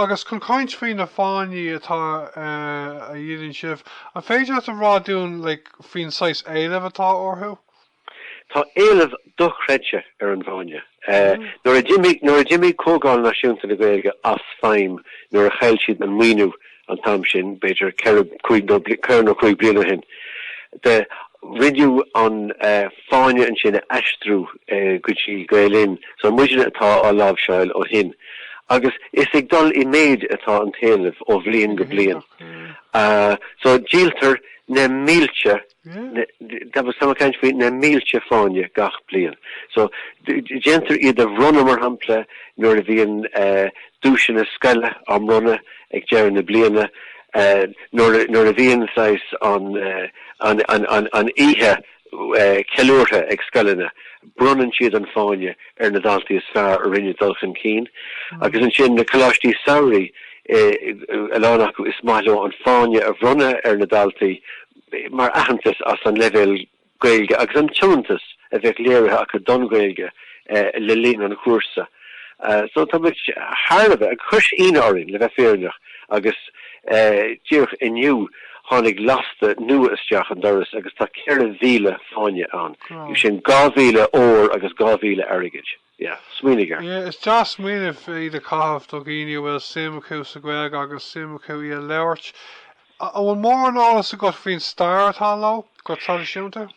Agus chun caint faoi na fáinní atá a dhíolann sibh, an féidir leat a rá dúinn like faoin saghas éilimh atá orthu? Tá éileamh dochreidte ar an bhfáinne. Nuair a d'imigh nuair a d'imigh Comhdháil Náisiúnta na Gaeilge as feidhm nuair a chaill siad an maoiniú an t-am sin, b'fhéidir 4, 5 nó 4 nó 5 bliana ó shin, de rinneadh an fáinne ansin a aistriú go dtí Gael Linn. So muidne atá á láimhseáil ó shin. Agus is ag dul i méid atá an t-éileamh ó bhliain go bliain. So díoltar na mílte Tá mé ag caint faoi na mílte fáinne gach bliain. So, déantar iad a bhronnadh, mar shampla, nuair a bhíonn duaiseanna scoile á mbronnadh ag deireadh na bliana, nuair nuair a bhíonn saghas an an an an oíche ceiliúrtha ag scoileanna, bronnann siad an fáinne ar na daltaí is fearr a rinne dul chun cinn. Agus ansin na coláistí samhraidh, a lán acu, is maith leo an fáinne a bhronnadh ar na daltaí mar aitheantas as an leibhéal Gaeilge agus an tiomantas a bheadh léirithe acu don Ghaeilge le linn an chúrsa. So tá muid thar a bheith, ag cur ionadh orainn, le bheith fírinneach, agus díreach inniu tháinig lasta nua isteach an doras agus tá 4,000 fáinne ann, sin 2,000 óir agus 2,000 airgid. Yeah, smaoinigh air. Yeah, is deas smaoineamh iad a chaitheamh do dhaoine a bhfuil suim acu sa Ghaeilge agus suim acu í a labhairt. An bhfuil mórán eolas agat faoin stair atá leo, go traidisiúnta?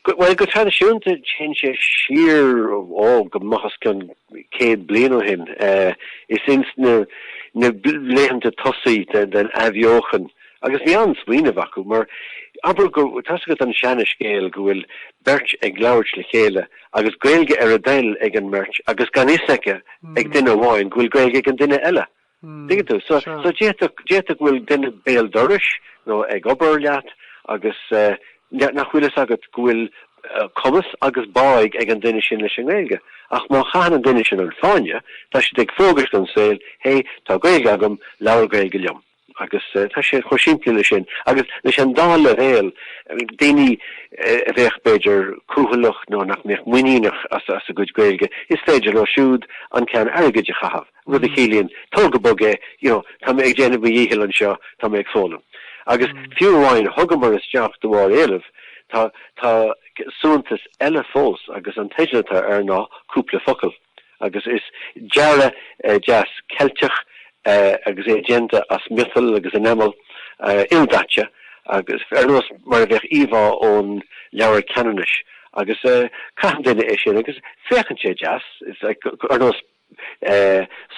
Bhuel, go traidisiúnta téann sé siar, ó, go maith os cionn 100 bliain ó shin. Is ins na laethanta tosaigh den athbheochan agus bhí an-smaoineamh acu mar, abair go, tá's agat an seana-scéal go bhfuil beirt ag labhairt le chéile agus Gaeilge ar a dtoil ag an mbeirt agus gan fhios aici, ag duine amháin, go bhfuil Gaeilge ag an duine eile. Tuigeann tú? So, so d'fhéadfadh, d'fhéadfadh go bhfuil duine béal dorais nó ag obair leat agus nach bhfuil fhios agat go bhfuil cumas agus báidh ag an duine sin leis an nGaeilge. Ach má chaitheann an duine sin an fáinne, tá siad ag fógairt don saol, hey, tá Gaeilge agam, labhair Gaeilge liom. Agus tá sé chomh simplí le sin. Agus leis an dá leibhéal, daoine a bheadh b'fhéidir cúthaileach nó nach mbeadh muiníneach as a gcuid Gaeilge, is féidir leo siúd an ceann airgid a chaitheamh, rud a chiallaíonn tóg go bog é, you know, tá mé ag déanamh mo dhíchill anseo, tá mé ag foghlaim. Agus fiú amháin, thugamar isteach de bharr éilimh, tá, tá suaitheantas eile fós agus an teideal atá air ná Cúpla Focal. agus is dearadh deas Ceilteach agus é déanta as miotal agus enamel ildaite agus ar nós mar a bheadh íomhá ón Leabhar Ceanannais agus caitheann duine é sin agus féachann sé deas, it's like ar nós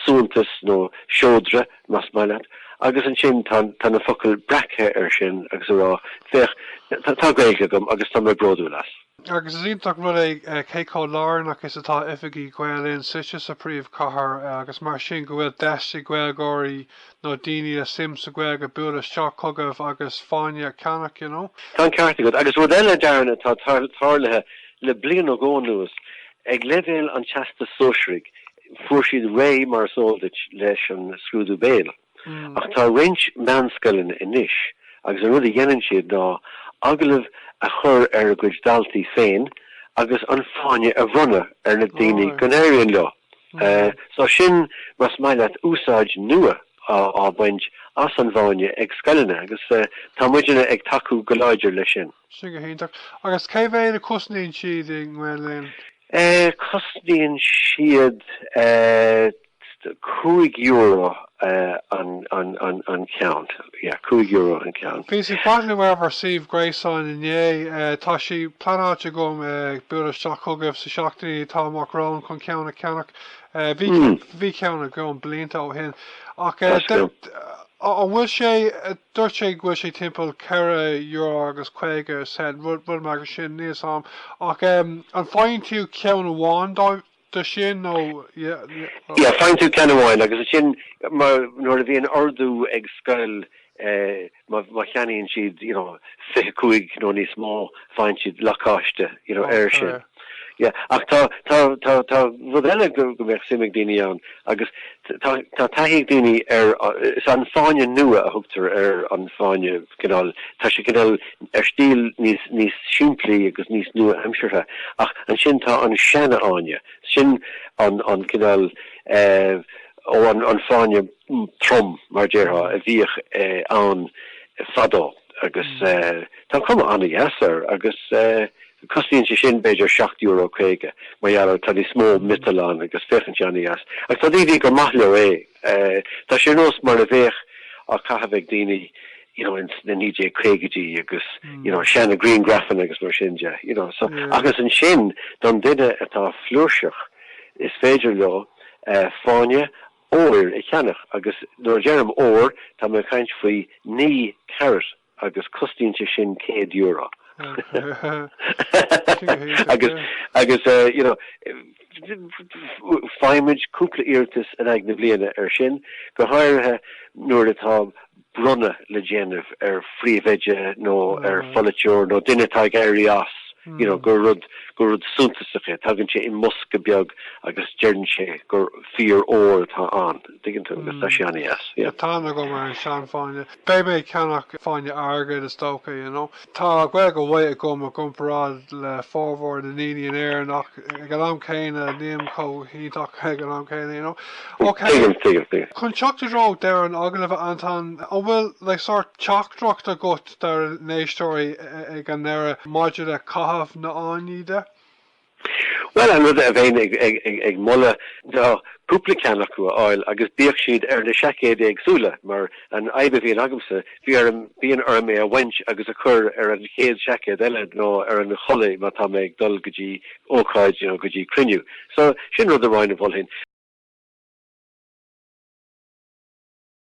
suaitheantas nó seodra más maith leat agus ansin tá tá na focail breactha air sin agus a rá féach tá Gaeilge agam agus tá mé bródúil as. Agus is iontach rud é cé chomh lárnach is atá oifigí Ghael Linn suite sa phríomhchathair agus mar sin go bhfuil deis ag Gaeilgeoirí nó daoine le suim sa Ghaeilge bualadh isteach chugaibh agus fáinne a cheannach, you know. Tá an ceart agat. Agus rud eile, Darren, atá tarlaithe le bliain nó dhó anuas, ag leibhéal an Teastais Sóisearaigh, fuair siad réidh, mar is eol duit, leis an scrúdú béil. Ach tá roinnt meánscoileanna anois agus an rud a dhéanann siad ná agallamh a chur ar a gcuid daltaí féin agus an fáinne a bhronnadh ar na daoine go n-éiríonn leo. So sin, más maith leat, úsáid nua á baint as an bhfáinne ag scoileanna agus tá muidne ag tacú go láidir leis sin. Sin go hiontach. Agus cé mhéad a chosnaíonn siad i nGael Linn? Cosnaíonn siad €5 an ceann. Yeah, €5 an ceann. Bhíos ag breathnú ar bhur suíomh gréasáin inné. Tá sé pleanáilte agam bualadh isteach chugaibh sa seachtainí atá amach romhainn chun ceann a cheannach. Bhí bhí ceann agam blianta ó shin. Ach an bhfuil sé, dúirt sé go bhfuil sé timpeall €4 agus 50 cent, rud mar sin, níl 'fhios a'm. Ach an faigheann tú ceann amháin dóibh? de sin nó yeah. Yeah, faigheann tú ceann amháin agus ansin mar nuair a bhíonn ordú ag scoil eh, má má cheannaíonn siad you know 25 nó níos mó faigheann siad lacáiste you know air sin. Okay. Yeah, ach tá tá tá tá rud eile go go mbeadh suim ag daoine ann agus tá tá taithí ag daoine ar is an fáinne nua a thugtar ar an fáinne cineál tá sé cineál ar stíl níos níos simplí agus níos nua-aimseartha ach ansin tá an seana-fháinne, sin an an cineál eh ó an an fáinne trom, mar déarfá, a bhíodh ann fadó agus tá cuma an-dheas air agus cosnaíonn sé sin b'fhéidir €7.50 mar gheall ar tá níos mó miotail ann agus féachann sé an-dheas. Ach tá daoine gur maith leo é. Tá sé ar nós mar a bheadh á caitheamh ag daoine you know ins na 1950idí agus you know seana grianghrafanna agus mar sin de you know so agus ansin don duine atá flúirseach is féidir leo fáinne óir a cheannach agus nuair a deirim ór tá mé ag caint faoi 9 carat agus cosnaíonn sé sin €100. Agus agus you know faighimid cúpla iarratas in aghaidh na bliana ar sin, go háirithe nuair atá bronnadh le déanamh ar phríomhoide nó ar pholaiteoir nó duine atá ag éirí as, you know, gur rud, gur rud suntasach é. Tagann sé i mbosca beag agus deireann sé gur fíor-ór atá ann, tuigeann tú, agus tá sé an-dheas, yeah. Tá aithne agam ar an seanfháinne. Beidh mé ag ceannach fáinne airgid is dócha, you know. Tá Gaeilge mhaith agam i gcomparáid le formhór na ndaoine in Éirinn ach ag an am céanna nílim chomh hiontach ag an am céanna, you know. Ok, Tuigim, tuigim, tuigim. chun teacht i dtreo deireadh an agallaimh, a Antain, an bhfuil like sórt teachtaireacht agat dár n-éisteoirí ag an ndeireadh maidir le caitheamh na bhfáinní de? Bhuel, an rud a bheinn ag moladh ná cúpla ceann acu a fháil agus bíodh siad ar na seaicéid éagsúla mar an fhadhb a bhíonn agamsa, bhí orm, bíonn orm é a bhaint agus a chur ar an chéad seaicéad eile nó ar an chulaith má tá mé ag dul go dtí ócáid nó go dtí cruinniú. So, sin rud amháin a mholfainn.